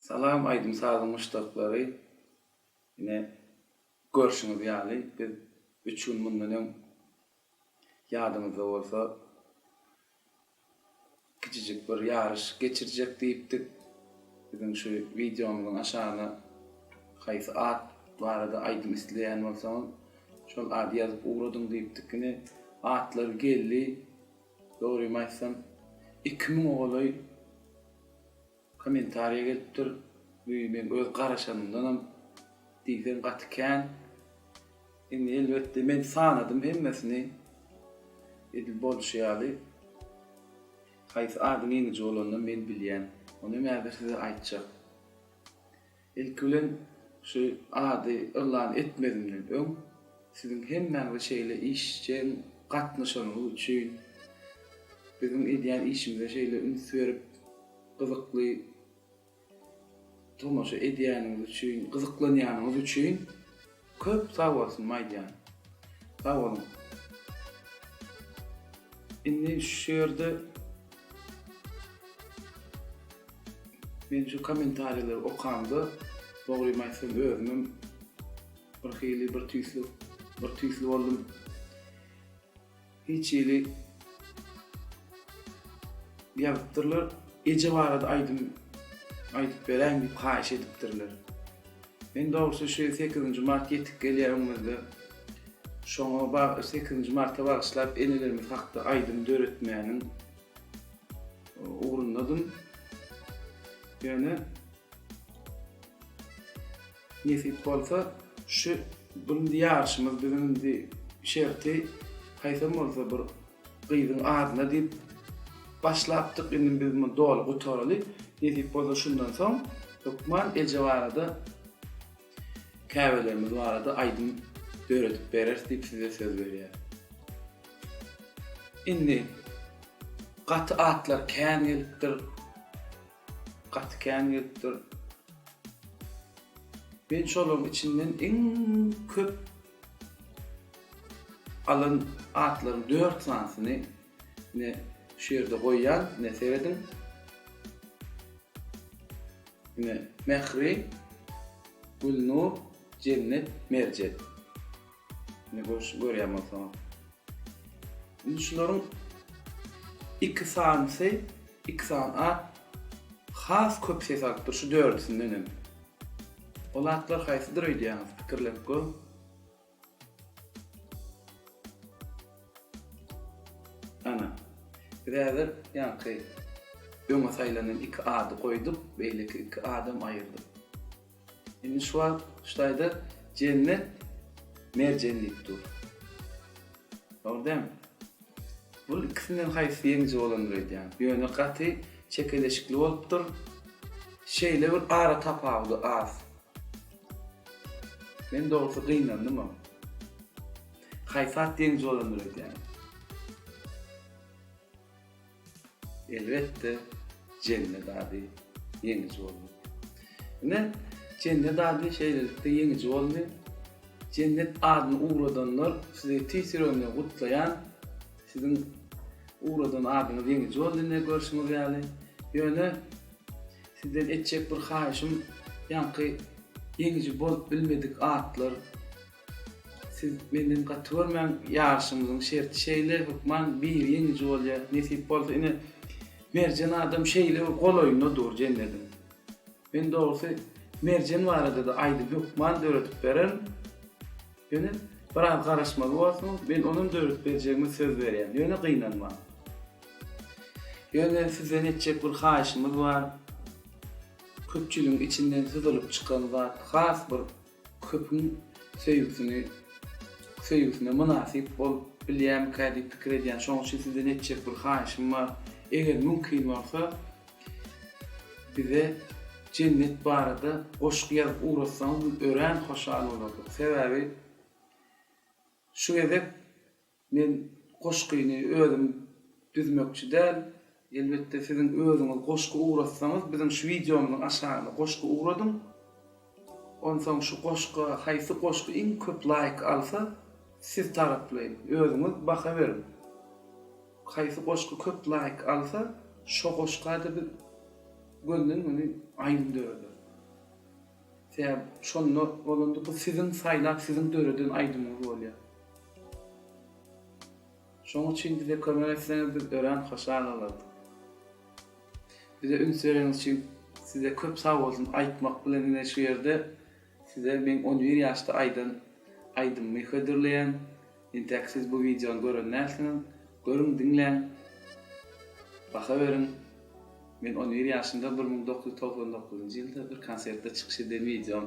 Salam aýdym-sazyň muşdaklary! Ine, görşüňiz ýaly, biz üç gün mundan öň, ýadyňyzda bolsa, kiçijik bir ýaryş geçirjek diýipdik. Biziň şu wideomyzyň aşagyna haýsy at barada aýdym isleýän bolsaňyz, şol ady ýazyp ugradyň diýipdik. Ine, atlar geldi. Dogrymy aýtsam, 2000 golaý Kommentariýa gelipdir. Bu meň öz garaşanymdanam diýseň gaty kän. Indi elbetde men sanadym hemmesini. Edil bolşy ýaly. Haýsy adyň ýeňiji bolanyny men bilýän. Ony hem häzir size aýtjak. Ilki bilen şu ady yglan etmezimden öň siziň hemmäňize şeýle işjeň gatnaşanyňyz üçin, biziň edýän işimize şeýle üns berip, gyzykly tomaşa edýäniňiz üçin, gyzyklanýanyňyz üçin köp sag bolsunymy aýdýan. Sag boluň. Indi şu ýerde Men şu kommentariýalary okamda, dogrymy aýtsam özümem bir hili bir tüýsli bir tüýsli boldum. Hiç hili ýazypdyrlar, eje barada aýdym aýdyp beräýiň diýip haýyş edipdirler. Men dogrusy şu sekizinji mart ýetip gelýär öňümizde. Şoňa sekizinji marta bagyşlap enelerimiz hakda aýdym döretmäniň ugrundadym. Ýöne nesip bolsa şu bu indi ýaryşymyz biziň indi şerti haýsam bolsa bir gyzyň adyna diýip başlapdyk. Indi biz muny doly gutaraly. Nesip bolsa şundan soň hökman eje barada käbelerimiz barada aýdym döredip bereris diýip size söz berýärin. Indi gaty atlar kän gelipdir. Gaty kän gelipdir. Men şolaryň içinden iň köp alan atlaryň dört sanysyny ine şu ýerde goýýan. Ine serediň. Ine Mähri, Gülnur, Jennet, Merjen. Ine görýän bolsaňyz. Indi şularyň iki sanysy, iki sany at has köp ses alypdyr şu dördüsinden hem. Ol atlar haýsydyr öýdýäňiz? Pikirlenip görüň. Ana. Biz häzir ýaňky öňe saýlanan iki ady goýduk, beýleki iki adam aýyrdyk. Indi şu wagt şu taýda Jennet Merjen diýip dur. Dogry dälmi? Bul ikisinden haýsysy ýeňiji bolandyr öýdýäň. Ýöne gaty çekeleşikli bolupdyr. Şeýle bir ara tapawudy az. Men dogrusy gynandymam. Haýsy at ýeňiji bolandyr öýdýäň? Elbetde, Jennet ady ýeňiji boldy. Ine, Jennet ady şeýlelikde ýeňiji boldy. Jennet adyny ugradanlar sizi tüýs ýüregimden gutlaýan. Siziň ugradan adyňyz ýeňiji boldy ine görşüňiz ýaly. Ýöne sizden etjek bir haýyşym ýaňky ýeňiji bolup bilmedik atlar Siz menden gaty görmäň, ýaryşymyzyň şerti şeýle, hökman biri ýeňiji bolýar. Nesip bolsa ine Merjen adam şeýle bir golaýynda dur jennediň. Men dogrusy Merjen barada-da aýdym hökman döredip bererin. Ýöne biraz garaşmaly bolarsyňyz, men onam döredip berjegime söz berýän. Ýöne gynanmaň. Ýöne sizden etjek bir haýyşymyz bar. Köpçüligiň içinden syzylyp çykan zat has bir köpüň söýgüsini söýgüsine mynasyp bolup bilýärmikä diýip pikir edýän. Şonuň üçin sizden etjek bir haýyşym bar. Eger mümkin bolsa bize Jennet barada goşgy ýazyp ugratsaňyz biz örän hoşal bolardyk. Sebäbi şu gezek Men goşgyny özüm düzmekçi däl. Elbetde siziň özüňiz goşgy ugratsaňyz biziň şu wideomyzyň aşagyna goşgy ugradyň. Onsoň şu goşga haýsy goşgy iň köp laýk alsa siz taraplaýyn özüňiz baha beriň. Haýsy goşgy köp laýk alsa şo goşgada biz gönden göni aýdym dörederis. Sebäbi şonda bolanda bu siziň saýlap, siziň döreden aýdymyňyz bolýar. Şonuň üçin bize kömek etseňiz biz örän hoşal bolardyk. Bize üns bereniňiz üçin size köp sag bolsun aýtmak bilen ine şu ýerde size meň 11 ýaşda aýdan aýdymymy hödürleýän. Entäk siz bu wideony gören dälsiňiz. Görüň diňläň. Baha beriň. Men 11 ýaşymda 1999-njy ýylda bir konsertde çykyş eden wideom.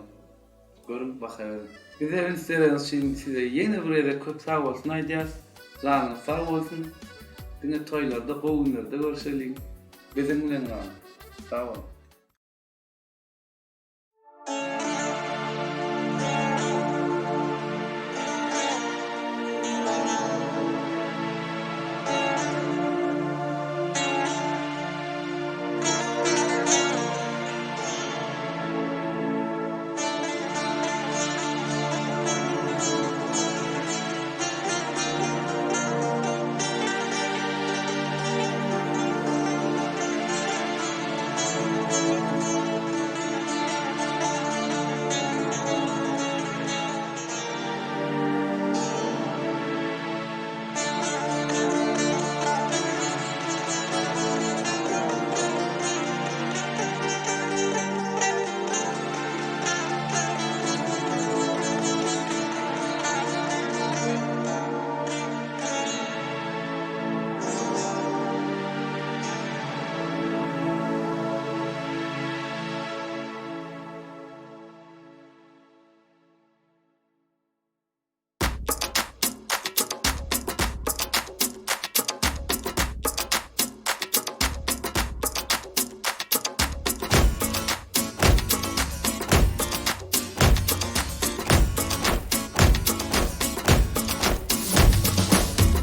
Görüň baha beriň. Bize üns bereniňiz üçin size ýene bir gezek köp sag bolsun aýdýas. Janyňyz sag bolsun. Diňe toýlarda gowy günlerde görşeliň. Biziň bilen galyň. Sag boluň.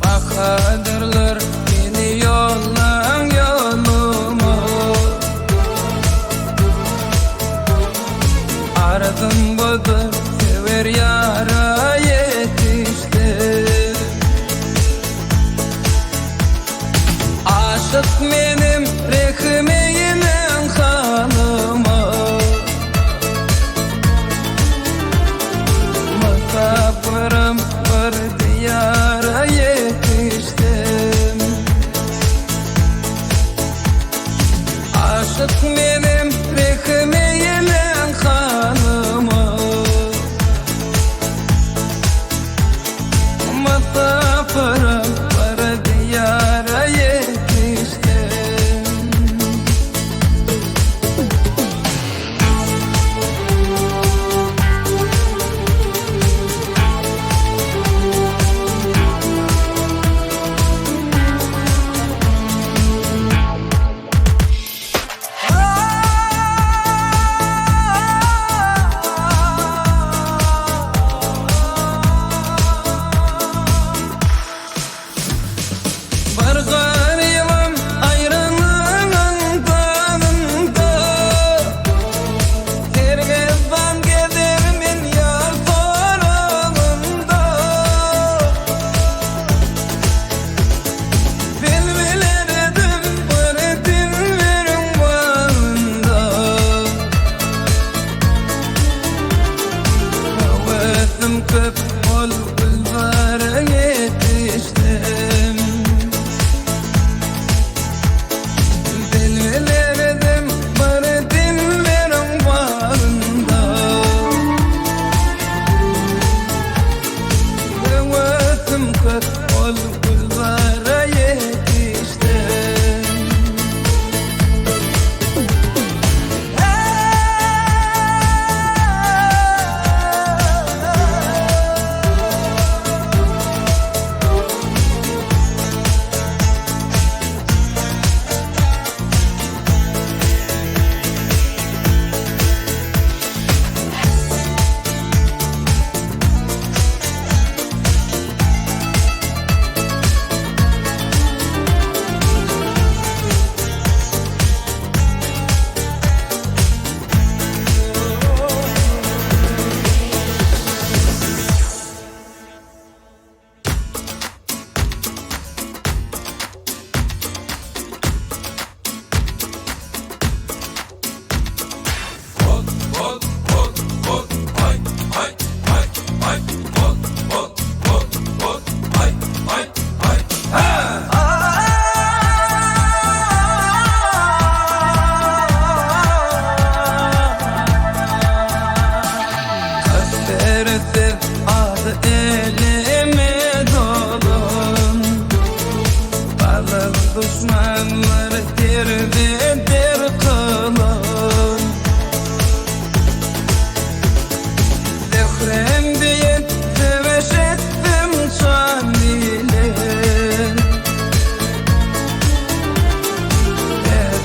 Bahadyrlar meni ýollaň ýoluma Arzym budur söwer ýara ýetişdim Aşyk menem rehim eýleň halyma Mysapyrym bir diýara ýetişdim Aşyk menem rehim eýleň halyma Mysapyrym bir diýara ýetişdim.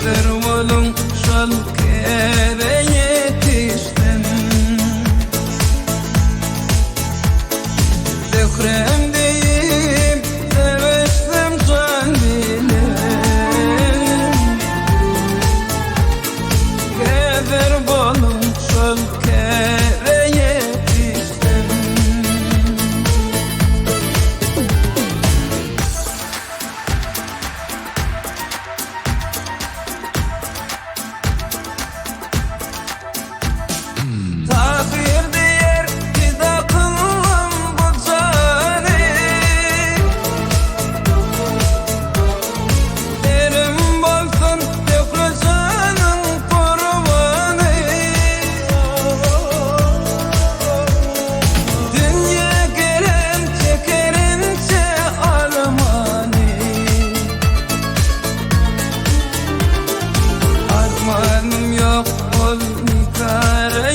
Häzir boluň şol kere ýetişdim. Zöhräm diýip söweşsem jan bilen. Häzir boluň şol kere ýetişdim. Tahyr diýer pida kyldym bu jany. Serim bolsun Zöhre janyň gurbany. Dünýä gelen çekerinçe armany. Armanym ýok ol nikara.